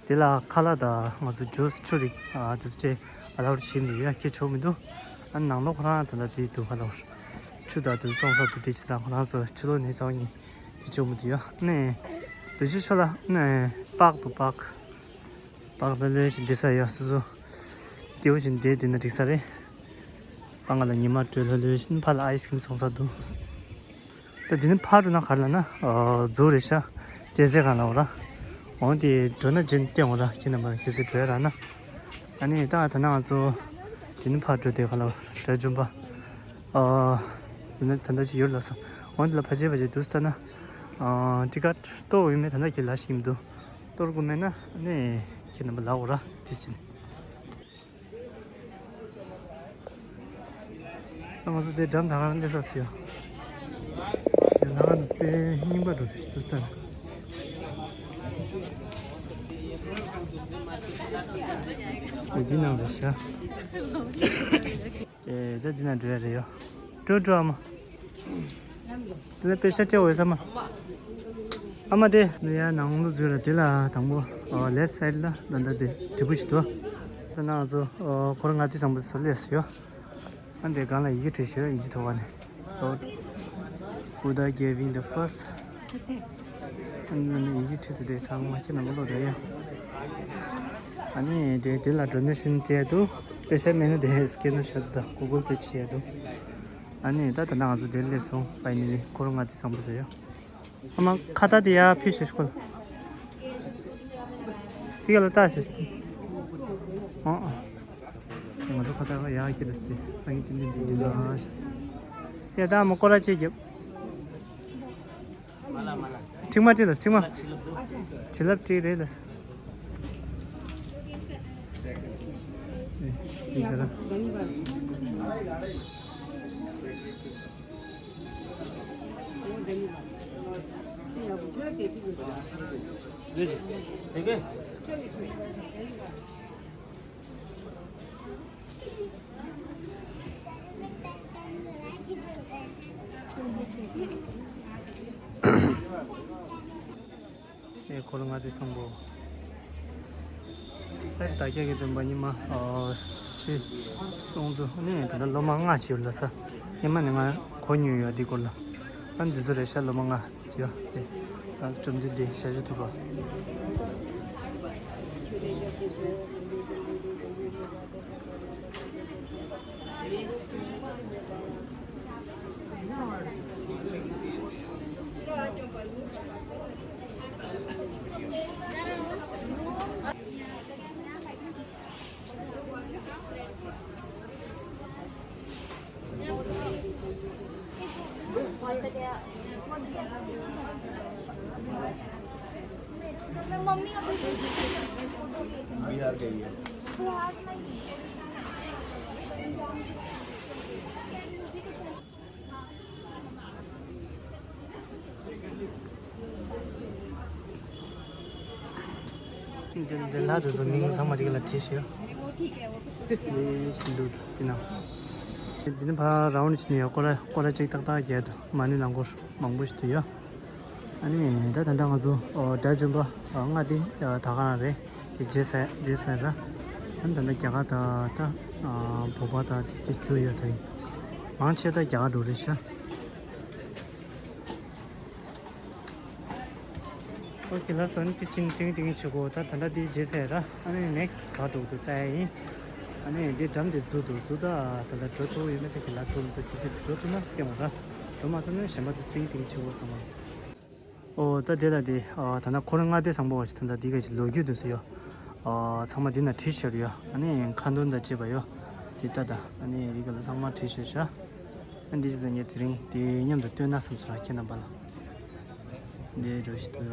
དེ་ལ་ཁ་ལག་དང་ང་ཚོ་ཇུས་ཆུ་རིགས་ཨ་དེ་ཚོ་ཆེ་ཨ་ལ་བར་བྱེད་མི་ཡོད་ཁྱེད་ཆོག་མི་འདུག་ཨ་ནང་ལོགས་ཁོ་རང་ད་ལྟ་དེ་འདུག་ཁ་ལག་བར་ཆུ་དང་དེ་ཚོ་བཙོང་ས་འདུག་དེ་བྱས་ཙང་ཁོ་རང་ཚོ་ཕྱི་ལོགས་ནས་ཚང་གཉིས་དེ་ཆོག་མི་འདུག་ཡ་ནས་དུ་ཆུ་ཤོ་ལ་ནས་པག་ཏུ་པག་པག་ལ་ལོས་ཤིག་འདི་ས་ཡ་སུ་སུ་སྐྱེ་བོ་ཞིག་འདས་དེ་ན་འགྲིག་ས་རེད། ང་ལ་ཉི་མ་དྲོད་ལྷོད་ལྷོད་བཞིན་ཕར་ལ་ཨའི་སི་ཀྲིམ་སོང་ས་འདུག་ད་འདི་ནི་ཕར་འགྲོ་ན་ག་རེ་ལབ་ན། ཨོ། ཛུ་རེད་ཤག་རྒྱལ་སའི་སྒང་ལ་འོ་ར། འོ་དེ་འགྲོ་ན་རྗེས་བསྟན་འོ་ར། ཁྱེད་རྣམ་པ་རྒྱལ་སའི་འགྲོ་ཡ་རག་ན། ཨ་ནི་ད་ད་ན་ང་ཚོ་འདི་ནི་ཕར་འགྲོ་དེ་ག་ལ་འོ་ར་ཇུམ་པ། ཨོ། འདི་ནི་ད་ལྟ་ཅིག་ཡོད་ལ་སོང་། འོ་འདི་ལ་ཕར་ཆེ་བ་ཅིག་འདུག་ད་ན། ཨོ་ཊི་ཀཊ་གཏོར་ཡོད་མེད་ད་ལྟ་ཁྱེད་ལ་ཤེས་ཀྱི་མི་འདུག་གཏོར་དགོས་མེད་ན་ཨ་ནི་ཁྱེད་རྣམ་པ་ལ་འོ་ར་དེ་ཕྱིན། ང་ཚོ་དེ་འགྲམ་ད་ག་རང་སླེབས་ས་ཟེར་ཡ། ཡ་ན་ང་ཚོ་དཔེ་རྙིང་པ་འགྲོ་རེད་ཤི་ཏུ་ལྟ། འདི་ནང་རེད་ཤག་ཨེ་ད་འདི་ནང་འགྲོ་ཡ་རེད་ཡ། འགྲོ་འགྲོ་ཨ་མ། དེ་ལ་པེ་ཤ་སྤྲད་འོས་ས་མ། ཨ་མ་དེ། ནི་ཡ་ནང་དུ་འཛུལ་ལ་དེ་ལ་དང་པོ་ལེཕ་སའིད་ལ་ད་ལྟ་དེ་དྲིལ་བུ་ཞིག་འདུག་ད་ནང་ཚོ་འཁོར་ལྔ་སྡེ་བཟང་པོ་ས་སླེབས་ཡོད། ཨ་འདི་སྒང་ལ་ཡི་གེ་བྲིས་ཤོད་ཡིན་གཅིག་ཐོག་ཁ་ནས། Lord Buddha gave in the first. ཨ་ནི་ཡི་གེ་བྲིས་ཏེ་དེ་ཚང་མ་ཁྱེད་རྣམ་པ་ཀློག་དེ་ཡ། ཨ་ནི་དེ་དེ་ལ་ཌོ་ནེ་ཤན་སྤྲད་ཡ་འདུག་པེ་ཤ་མེད་ན་དེ་སི་ཀེན་ཤོཊ་དང་གུ་གལ་པེ་བྱེད་ཡ་འདུག་ཨ་ནི་ད་ད་ནང་ང་ཚོ་དེ་སླེབས་སོང་། ཕའི་ནལ་ལི་འཁོར་ལྔ་སྡེ་བཟང་པོ་ཟེར་ཡ། ཨ་མ་ཁ་བཏགས་དེ་ཡར་ཕུལ་ཤོག་ཤོག་དེ་ག་ལ་བལྟ་ཤོག་ཤོག་ཨ་ཨ། ང་ཚོ་ཁ་བཏགས་ཡར་ཁྱེར་ཏེ་སྟེ་སང་ཉིན་ཏན་ཏན་ཏན་ཏན་ལ་ཤོག་ཡ་ད་ཨ་མ་སྐོར་ར་ཅིག་རྒྱབ། ཁྲིག་མ་ཁྲིག་ལ་ཁྲིག་མ། བྱིན་རླབས་ཁྲིག་རེད་ལ། ཨེ་ཤི་ཁ་ར། ཨེ་འཁོར་ལྔ་སྡེ་བཟང་པོ། ཨེ་ད་རྒྱ་གི་འཛོམས་པ་ཉི་མ་ཨོ་ཆི་སོང་དུ་ནས་ད་ལྟ་སློབ་མ་ལྔ་ཅིག་ཡོད་ལ་ས། ཉི་མ་ནས་ང་གོ་མྱོང་ཡོད་འདི་སྐོར་ལ། ཨ་འདི་ཚོ་རེད་ཤག་སློབ་མ་ལྔ་ཅིག་ཡོད་དེ། ང་ཚོ་གྲུབ་འབྲས་འདི་ཞལ་བཞེས་ཐུབ་པ། འདི་འདི་ལྷ་དེ་ཚོ་མིང་ཚང་མ་རིག་ལ་བྲིས་ཤིག་འདི་ཤིན་ཏུ་འདི་ན། འདི་ནི་ཕ་རའུན་ཌི་ནས་ཡོད། སྐོར་ར་སྐོར་ར་གཅིག་ཏག་ཏག་རྒྱག་འདུག་མ་ཎི་ནང་སྐོར་མང་པོ་ཞིག་ཏུ་ཡོད། ཨ་ནི་ད་ད་ལྟ་ང་ཚོ་དགྲ་བཅོམ་པ་ལྔ་སྡེ་ད་ག་རང་རེད། དེ་རྗེས་ཟེར་རྗེས་ཟེར་ར། ཨ་ནི་ད་ལྟ་རྒྱ་གར་དང་ད་བོད་པ་དང་དེ་དེ་ཚོ་ཡོད་ད་ཡིན། མང་ཆེ་ད་རྒྱ་གར་འགྲོ་རེད་ཤག་ཨོ་ཁེ་ལགས་སོ། ཨ་ནི་དེ་ཕྱིན་ཏིང་ཏིང་བྱེད་དགོས། ད་ད་ལྟ་དེ་རྗེས་ཟེར་ར། ཨ་ནི་ནེག་སི་ག་འགྲོ་འདུག་ལྟ་ཡ་ཡིན། ཨ་ནི་དེ་འགྲམ་དེ་འཛུལ་འདུག་འཛུལ་ད་ད་ལྟ་འགྲོ་ཐུབ་ཡོད་མེད་ད་ཁེ་ལགས་འགྲོ་མི་འདུག་དེ་ཚེ་འགྲོ་ཐུབ་ན་སྐྱེ་མ་ར། འགྲོ་མ་ཐུབ་ན་གཞན་པ་དེ་ཏིང་ཏིང་བྱེད་དགོས་ཚང་མ། ཨོ་ད་དེ་ལ་དེ་ཨ་ད་ན་འཁོར་ལྔ་སྡེ་བཟང་པོ་བ་ཞིག་ད་ལྟ་འདི་ག་ཞིག་ལོ་རྒྱུས་དུ་སུ་ཡོད། ཨ་ཚང་མ་འདི་ན་བྲིས་ཤར་ཡོད། ཨ་ནི་ཁ་འདོན་དང་བཅས་པ་ཡོད། དེ་ལྟ་ད་ཨ་ནི་རི་ག་ལ་ཚང་མ་བྲིས་ཤར་ཤག་ཨ་འདི་ཞིག་ཟ་ངེ་དེ་རིང་དེ་མཉམ་དུ་སྟོན་ན་བསམ་སོང་ར་ཁྱེད་རྣམ་པ་ལ། འདི་འགྲོ་ཞིག་ཏུ་ར།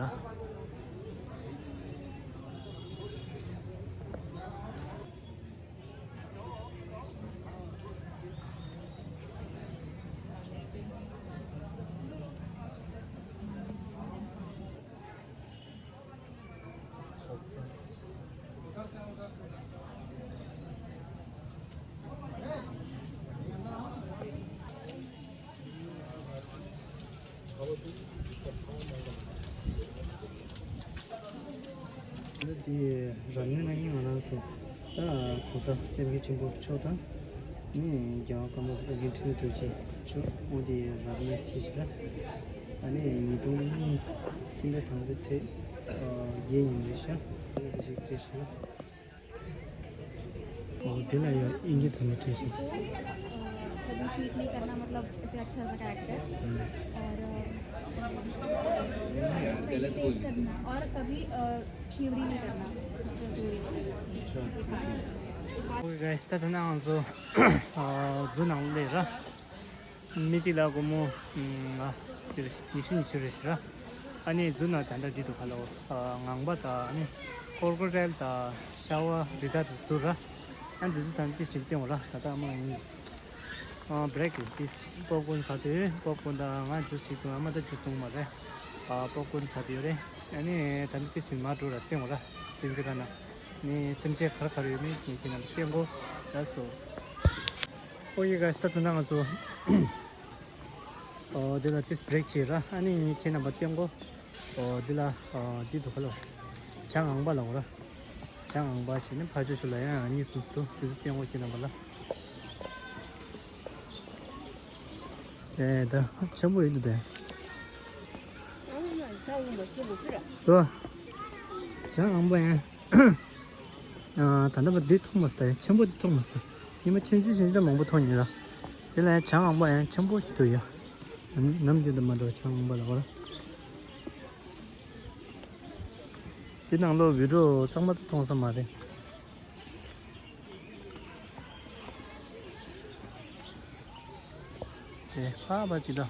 འདི་རབ་གནས་ན་ཡིན་ང་རང་ཚོ་ད་གོང་ས་སྐྱབས་མགོན་ཆེན་པོ་མཆོག་དང་ནི་རྒྱལ་བ་ཀརྨ་པ་ཨོ་རྒྱན་འཕྲིན་ལས་རྡོ་རྗེ་མཆོག་འོ་དེ་རབ་གནས་ཆེ་ཞིག་ལ། ཨ་ནི་ཉིས་སྟོང་གཉིས་སྤྱི་ཟླ་དང་པོའི་ཚེས་བརྒྱད་ཉིན་རེད་ཤག་ཨ་ནི་དེ་ཞིག་བྲིས་ཤག་ཨོ་དེ་ལ་ཡང་དབྱིན་སྐད་ཐོག་ནས་བྲིས་ཤག कभी चीट नहीं करना, मतलब, इसे अच्छा सा कैरेक्टर। और, अ, और कभी, अ, थ्योरी नहीं करना। थ्योरी नहीं करना। ये पार्ट। Okay, guys, ད་ད་ནང་ང་ཚོ་ཨ་ཛུ་ནང་ལས་ར། མི་གཅིག་ལ་སྒོར་མོ་ཨ་དེ་རེད། ཉི་ཤུ་ཉི་ཤུ་རེད་ཤག་ར། ཨ་ནི་ཛུ་ནང་ད་ལྟ་འདི་འདུག་ག་ལ། ཨ་ངང་པ་དང་ཨ་ནི་ཀོར་ཀོ་ཌའིལ་དང་ཤ་བ་རི་དྭགས་དེ་ཚོ་འདུག་ར། ཨ་འདི་ཚོ་ད་ནི་ཏིས་ཅིག་སྟོན་འོ་ར། ད་ལྟ་ཨ་མ་ཡིན། ཨ་བྷི་རེག་ཡིན། ཏིས་ཅིག་པོབ་ཀོན་ཟ་དུས་པོབ་ཀོན་དང་ང་ཇུས་ཅིག་འཐུང་། ཨ་མ་ད་ཇུས་འཐུང་མ་རེད། ཨ་པོབ་ཀོན་ཟ་དུས་ཡོད་རེད། ཨ་ནི་ད་ནི་ཏིས་ཅིག་མ་འགྲོ་ར་སྟོན་འོ་ར། ཅིན་ཟི་ཀ་ན་ནི་སེམས་ཅན་ག་རེ་ག་རེ་ཡོད་མེད་ངས་ཁྱེད་རྣམས་སྟོན་གོ། ལགས་སོ། ཨོ་ཡེ་ག་ད་ད་ནང་ང་ཚོ་ཨོ་དེ་ལ་ཏིས་བྷི་རེག་བྱས་ར། ཨ་ནི་ངས་ཁྱེད་རྣམ་པ་སྟོན་གོ། ཨོ་འདི་ལ་ཨོ་འདི་འདུག་ག་ལ། བྱ་ངང་པ་ལ་འོ་ར། བྱ་ངང་པ་བྱས་ནས་ཕར་ཕྱོགས་ལ་ཡང་ཡང་གཉིས་གསུམ་ཙམ་འདུག་དེ་ཚོ་སྟོན་གོ་ཁྱེད་རྣམ་པ་ལ། ཨེ་ད་ཆེན་པོ་ཡིན་འདུག་དེ། ཨ་ད་ངང་པ་ཆེན་པོ་ཁྱོད་ར། ལོ། བྱ་ངང་པ་ཡང་། ཨ་ད་ལྟ་བར་འདི་མཐོང་མ་སོང་། ད་ཡང་ཆེན་པོ་འདི་མཐོང་མ་སོང་། ཉི་མ་ཆུང་ཆུང་ཞིག་ད་མང་པོ་མཐོང་ཡིན་ལ། དེ་ལ་ཡང་བྱ་ངང་པ་ཡང་ཆེན་པོ་ཞིག་འདུག་ཡ། ནམ་ནམ་རྒྱུན་དུ་མ་འགྲོ་བྱ་ངང་པ་ལ་བར། འདི་ནང་ལོགས་བི་ཌིའོ་གཙང་མ་ད་མཐོང་ས་མ་རེད། དེ་ཧ་པ་ཅིག་ད།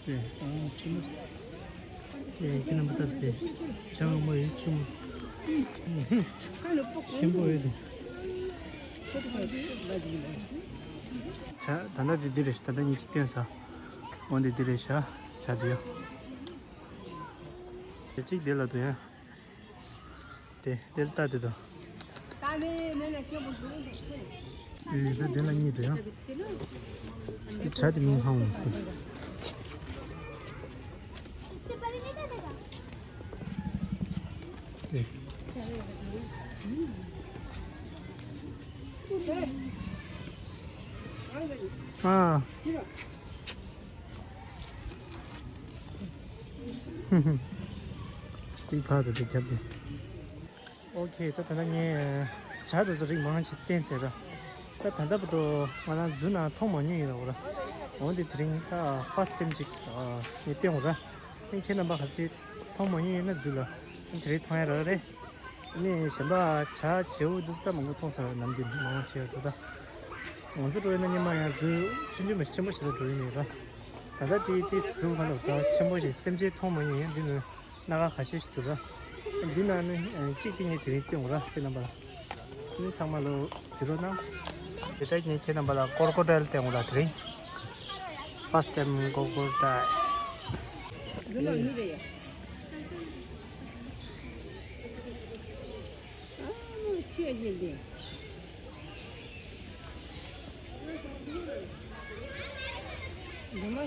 དེ་ཨ་ཆེན་པོ། དེ་ཁྱེད་རྣམ་པ་ལྟར་དེ་བྱ་ངང་པ་ཡོད་ཆེན་པོ། ཆེན་པོ་ཡོད་དེ། བྱ་ད་ལྟ་དེ་འདི་རེད། ད་ལྟ་ཉིན་གཅིག་བསྟན་ས། འོ་འདི་འདི་རེད་ཤག་བྱ་དེ་ཡོད། དེ་གཅིག་དེ་ལ་འདུག་ཡ། དེ་དེ་ལ་ལྟ་དེ་དང་། ཨེ་ད་དེ་ལ་གཉིས་འདུག་ཡ། དེ་བྱ་དེ་མིང་ཧང་ལོང་སོང་། དེ། ཨ། ཏིག་ཕ་དང་ཏིག་རྒྱབ་དེ། ཨོ་ཁེ། ད་ད་ལྟ་ངས་བྱ་དེ་ཚོ་རིགས་མང་ཆེ་བསྟན་ཟེར་ར། ད་ད་ལྟ་བར་དུ་ང་རང་ཛུ་ནང་མཐོང་མ་མྱོང་ཡིན་ར་འོ་ར། འོན་ཏེ་དེ་རིང་ད་ཕར་སི་ཊི་ཊེམ་ཅིག་ངས་བསྟན་འོ་ར། ཨིན་ཁྱེད་རྣམ་པ་ག་ཚོད་མཐོང་མ་མྱོང་ཡོད་ན་ཛུ་ལ། ཨིན་དེ་རིང་མཐོང་ཡ་རག་རེད། ཨ་ནི་གཞན་པ་བྱ་བྱེའུ་འདི་ཚོ་ད་མང་པོ་མཐོང་ས་རེད། ནམ་རྒྱུན་མང་ཆེ་བ་འདུག་ད། ང་ཚོ་འགྲོ་ཡོད་ན་སྔོན་མ་ཡང་ཛུ་ཆུང་ཆུང་མ་ཆེན་པོ་ཞིག་ལ་འགྲོ་ཡོད་མེད་ར། ད་ལྟ་དེ་དེ་ཟུར་ཁ་ལ་ད་ཆེན་པོ་ཞིག་སེམས་ཅན་མཐོང་མ་མྱོང་ཡོད། འདི་ནི་སྣ་ཁ་ཁ་ཤས་ཤིག་འདུག་ར། འདི་ནང་ནི་གཅིག་དེ་ངས་དེ་རིང་སྟོན་འོ་ར་ཁྱེད་རྣམ་པ་ལ། ཨ་ནི་ཚང་མ་ལོ་གཟིགས་རོགས་གནང་། དེ་ལྟར་ངས་ཁྱེད་རྣམ་པ་ལ་ཀོར་ཀོ་ཌའིལ་སྟོན་འོ་ར་དེ་རིང་། ཕར་སི་ཊི་ཊེམ་ཀོར་ཀོ་ཌའིལ།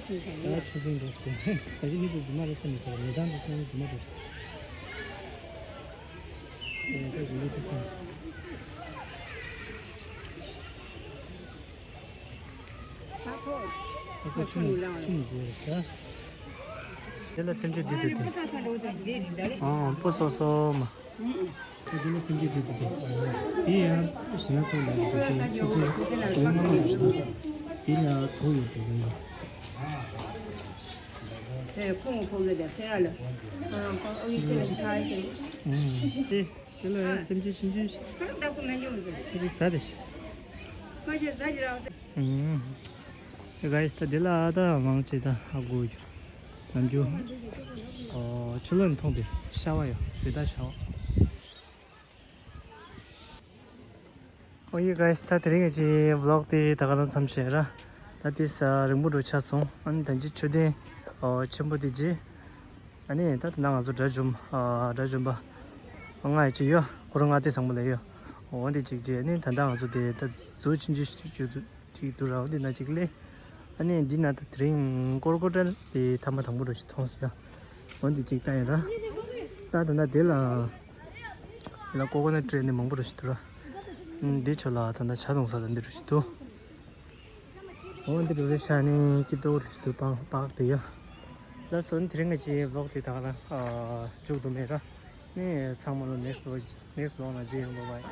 ད་ཆུ་སྲིན་འགྲོ་སོང་། ད་ཅི་མི་དེ་རྫུན་མ་རེད་བསམ་མི་ཟེར། མི་དང་དུ་སོང་རྫུན་མ་རེད། ཨེ་ད་གི་མི་དེ་སྟོན། ཨ་ཁོ་ཆུ་མོ་ཆུ་མོ་ཟེར་ད། དེ་ལ་སེམས་ཅན་འདི་འདུག་སྟེ། ཨོ་སྤུ་སོ་སོ་མ། དེ་ལ་སེམས་ཅན་འདི་འདུག་སྟེ། དེ་ཡང་ཞི་ན་སོ་ལ་འདུག་སྟེ། དེ་ཚོ་ཞི་ན་མ་ལ་འདུག་སྟེ། དེ་ལ་དོ་ཡོད་དེ་ཡིན་པ། དེ་ཁོང་ཁོང་གི་དེ་ཕེ་ར་ལ། ཁོང་ཁོང་ཨ་ཡི་ཅི་ལ་ཆ་ཡི་ཅི། དེ་ལ་སེམས་ཅན་ཤིན་ཅུ་ཁ་ད་ཁོ་མེ་ཉོ་མི་ཟེར། དེ་ཟ་དེ་ཤི། ཁོ་ཅི་ཟ་ཅི་ར། ཨུམ། ག་ཡིས་ད་དེ་ལ་ཨ་ད་མང་ཆེ་ད་ཧ་གོ་རྒྱུ། ནམ་རྒྱུན། ཨོ་ཕྱི་ལོགས་ནས་མཐོང་དེ་ཤ་བ་ཡོད་རི་དྭགས་ཤ་བ། ཨོ་ཡེ་ག་ཡིས་ད་དེ་རིང་གི་ཝི་ལོག་དེ་ད་ག་རང་མཚམས་བཞག་ར། ད་དེ་ས་རིང་པོ་འགྲོ་ཆགས་སོང་། ཨ་ནི་ད་ཅི་མཆོད་རྟེན་ཨོ་ཆེན་པོ་དེ་རྗེས། ཨ་ནི་ད་ད་ང་ཚོ་དགྲ་བཅོམ་ཨ་དགྲ་བཅོམ་པ་ང་ཡི་ཅི་ཡོད་ཁོ་རང་ང་དེ་བཟང་པོ་ལས་ཡོད། འོ་འདི་གཅིག་བྱས་ནི་ད་ལྟ་ང་ཚོ་དེ་ད་ཛུ་ཆུང་ཆུང་ཞིག་ཅིག་འདུག་ར། འོ་འདི་ན་གཅིག་ལས། ཨ་ནི་འདི་ན་ད་དེ་རིང་ཀོར་ཀོ་ཌའིལ་དེ་ཐ་མ་དང་པོ་རུ་ཞིག་མཐོང་སོང་ཡ། འོ་འདི་གཅིག་ལྟ་ཡིན་ར། ད་ད་ལྟ་དེ་ལ་དེ་ལ་ཀོ་ཀོ་ནཊ་ཊི་རི་ནི་མང་པོ་རུ་ཞིག་འདུག་ར། འདི་ཆོ་ལ་ད་ལྟ་ཇ་འཐུང་ས་ད་འདི་རུ་ཞིག་འདུག་འོ་འདི་འགྲོ་རེ་ཤ་ནི་སྐྱིད་པོ་རུ་ཞིག་འདུག་པང་པག་དེ་ཡ། ལགས་སོ། དེ་རིང་གི་ཅིག་ཝི་ལོག་དེ་ད་ག་རང་མཇུག་བསྡུ་མེད་ར། ནི་ཚང་མ་ལོ་ནེགསི་ཝི་ལོག་ནེགསི་ཝི་ལོག་ནང་མཇལ་ཡོང་། བཱའི་བཱའི།